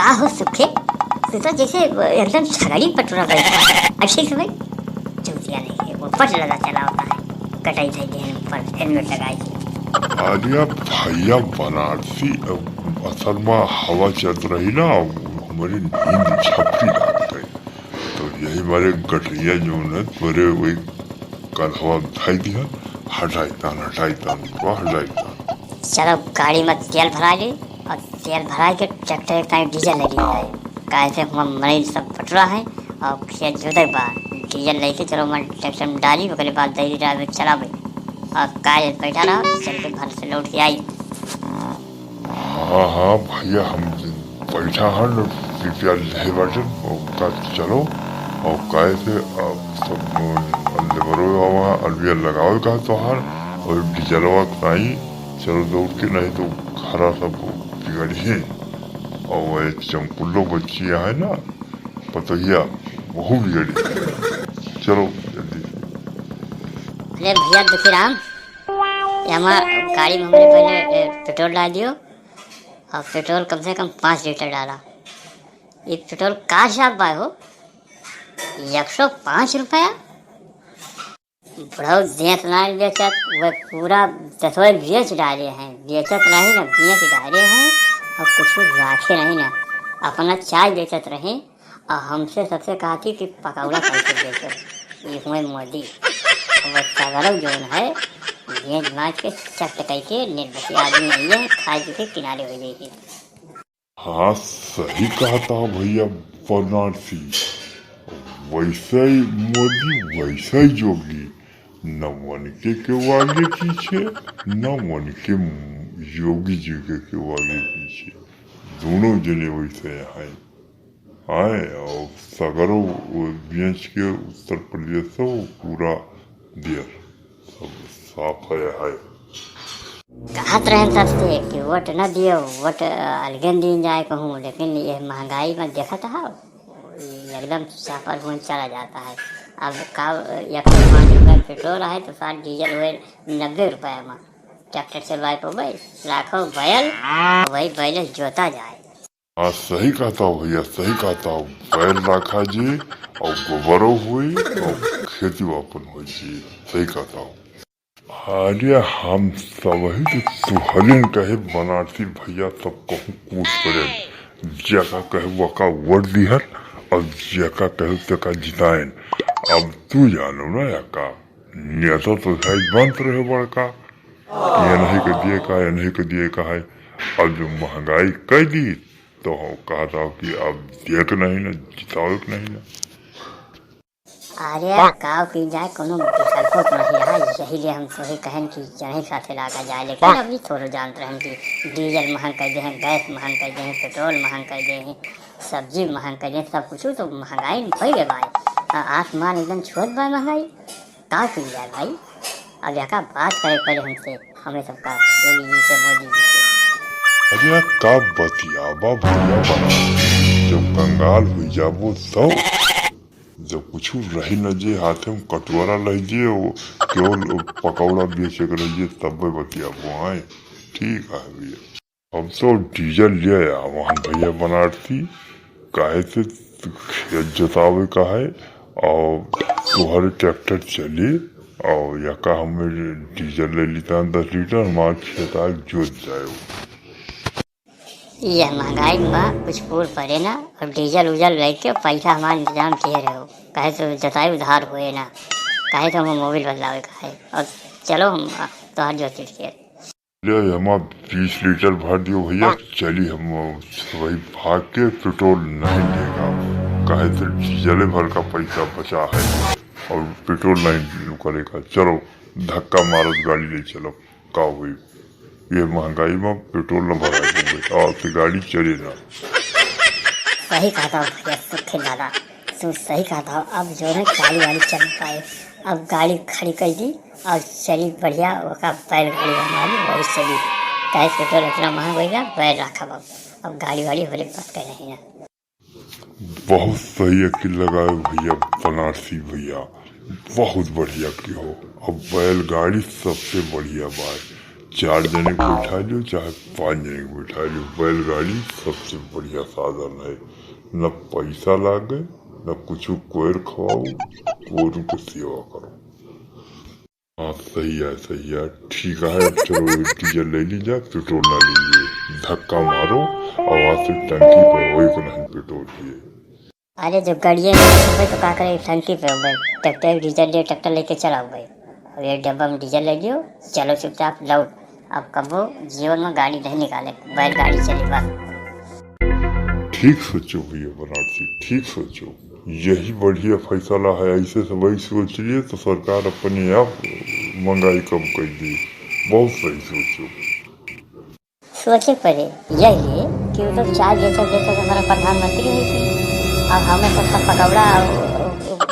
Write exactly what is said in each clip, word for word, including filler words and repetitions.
आहो सुखे, तू तो जैसे एकदम छगड़ी पटुरा बैठा है। अच्छे से भाई, चूतिया नहीं है, वो पट लगा चला होता है, कटाई धई देहन ऊपर हेलमेट लगाई के। अरे भैया बनारसी, अ, असल में हवा चलत रही ना, हमरी नींद झपकी लाग गई। तो यही मारे गठरिया जौन है, तोरे वही कन्हवा धई दिया, हटाई तान, हटाई तान, बा हटाई तान। चलो गाड़ी में तेल भरा ली और तेल भरा के ट्रैक्टर के ताई डीजल ले लिया है। काहे से हम मरीज सब पटुरा है और खेत जोते बा। डीजल लेके चलो मैं ट्रैक्टर में डाली, ओकरे बाद दही रात में चलावे। और काहे बैठा रहो, चल के घर से लौट के आई। हाँ, हाँ, भैया, हम बैठा हन, रुपया ले बाटन, ओका चलो, और काहे से, आ, सब, आ, लेबरो आवा, अलबिया लगावे का तोहार, और डीजलवा ताई, चलो दौड़ के, नहीं तो घरा सब बिगड़ी है। और वो एक चमकुल्लो बच्ची है ना, पतोहिया, वहू बिगड़ी। चलो, जल्दी। अरे भैया दुखीराम, ये हमार गाड़ी में हमरे पहले, ए, पेट्रोल डाल दियो। और पेट्रोल कम से कम पाँच लीटर डाला। ये पेट्रोल का हिसाब बा हो? एक सौ पाँच रुपया? बुढ़ऊ देत नाहीं बेचत, वह पूरा दसवे बेच डाले हैं। बेचत नहीं ना, बेच डाले हैं और कुछ राखे नहीं ना। अपना चाय बेचत रहे और हमसे सबसे कहा थी कि पकौड़ा कैसे बेचो, ये हुए मोदी। अब वो सगरो जौन है, बेच बाच के चट करके निर्दयी आदमी नहीं है, खाए पी के किनारे हो जाइए। हाँ, सही कहत हो भैया बनारसी। वैसे ही मोदी, वैसे ही योगी। न वन के केहू आगे पीछे, न वन के योगी जी के केहू आगे पीछे। दोनों जने वैसे हैं। आए और सगरो वो बेच के उत्तर प्रदेश से वो पूरा दियर। सब साफ है, है। कहत रहन सबसे कि वोट न दियो, वोट, अ, अलगे दिन जाए कहूँ, लेकिन ये महंगाई में देखत हो, एकदम चापर हुन चला जाता है। अब का, एक सौ पाँच रुपये पेट्रोल है तो साथ डीजल हुए नब्बे रुपये में, ट्रैक्टर चलवाए पबे, लाखों बैल, वही बैल जोता जाए। हाँ, सही कहत हो भैया, सही कहत हो। बैल रखा जी और गोबरो हुई और खेती वापन हुई जी, सही कहत हो। अरे हम सबही के तुहलिन कहे बनारसी भैया, सब कहूँ कूद पड़े। जेका कहे वका वोट दिहन और जेका कहे तेका जिताइन। अब तू जानो ना या का, नेता तो शायद बनत रहे बड़का, ये नहीं के दिए का, ये नहीं के दिए का है। अब जो महंगाई कर दी तो हम कहत हो कि अब दिए के नहीं ना, जितावे के नहीं ना। अरे काव की जाए, कोनो विकल्पो तो नहीं रहा, यही लिए हम सोहे कहन कि जने साथे लागा जाए, लेकिन अब ये थोड़ो जानत रहन कि डीजल महंग कर दे हैं, गैस महंग कर दे हैं, पेट्रोल महंग कर दे हैं, सब्जी महंग कर दे हैं, सब कुछ तो महंगाई में हो गए भाई। आ, आसमान एकदम छुअत बा महंगाई, का की जाए भाई? अब यहाँ का बात करे पड़े हमसे, हमें सबका योगी जी से, मोदी जी से। अरे का बतियाबा भैया बा, जब कंगाल हुई जाबो तब जब कुछ रही न जे हाथे में कटोरा लही जे, वो केवल पकौड़ा बेचे के रही जे, तब बतियाबो आए। ठीक है भैया, अब तो डीजल ले आवा हम भैया बनारसी, काहे से खेत जोतावे का है और तोहरे ट्रैक्टर चली और या का हमें डीजल ले लेता है दस लीटर, हमारे खेत आग जोत जाए। यह महंगाई में बा, कुछ पूर पड़े ना, और डीजल उजल लेके पैसा हमारा इंतजाम किए रहो, काहे तो जताई उधार हुए ना, काहे तो हम मोबिल बदलावे का है, और चलो हम तोहर जो चीज के। ले हमार बीस लीटर भर दियो भैया, चली हम वही भाग के पेट्रोल नहीं लेगा, काहे तो डीजल भर का पैसा बचा है, और पेट्रोल नहीं करेगा। चलो धक्का मारत गाड़ी ले चलो। का हुई? ये महंगाई में पेट्रोल न भराए होवे, आ, ते गाड़ी चले ना। सही कहत हो भैया सुखे दादा, तू सही कहत हो। अब जो है गाड़ी वाड़ी चल पाए, अब गाड़ी खड़ी कर दी और चली बढ़िया, ओका बैलगाड़ी हमारी वही चली। काहे पेट्रोल इतना महंगा हो गया, बैल रखा बाबू, अब गाड़ी वाड़ी होले बात कर रही ना। बहुत सही अकिल लगाए भैया बनारसी भैया, बहुत बढ़िया की हो। अब बैलगाड़ी सबसे बढ़िया बा, चार जने के बैठा लियो, चाहे पाँच जने के बैठा लियो, बैलगाड़ी सबसे बढ़िया साधन है। न पैसा लागे, न कुछ कोयर खवाओ, गोरू के सेवा करो। हाँ, सही है, सही है, ठीक है। अब चलो, डीजल ले ली जा, पेट्रोल ना लीजिए, धक्का मारो, आवाज से टंकी पे वही को नहीं पेट्रोल पिए। अरे, जब गाड़िया में बैठे तो का करे, टंकी पे हो गए, ट्रैक्टर डीजल लिए, ट्रैक्टर लेके चला हो गए। अब एक डब्बा में डीजल ले लियो, चलो चुपचाप लौट। अब कबो जीवन में गाड़ी नहीं निकाले, बैलगाड़ी चली बस। ठीक सोचो भैया बनारसी, ठीक सोचो, यही बढ़िया फैसला है। ऐसे सब वही सोच लिए तो सरकार अपने आप महंगाई कम कर दी। बहुत सही सोचो। सोचे पड़े यही कि वो तो चाय बेचत बेचत हमारा प्रधानमंत्री हुई थी। अब हमें सबका पकौड़ा और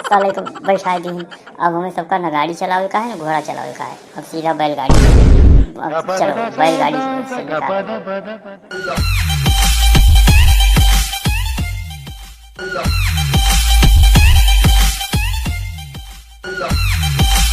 साले को बैठा दी। अब हमें सबका न गाड़ी चलावे का है, न घोड़ा चलावे का है। अब सीधा बैलगाड़ी। अब चलो, बैलगाड़ी से निकालो।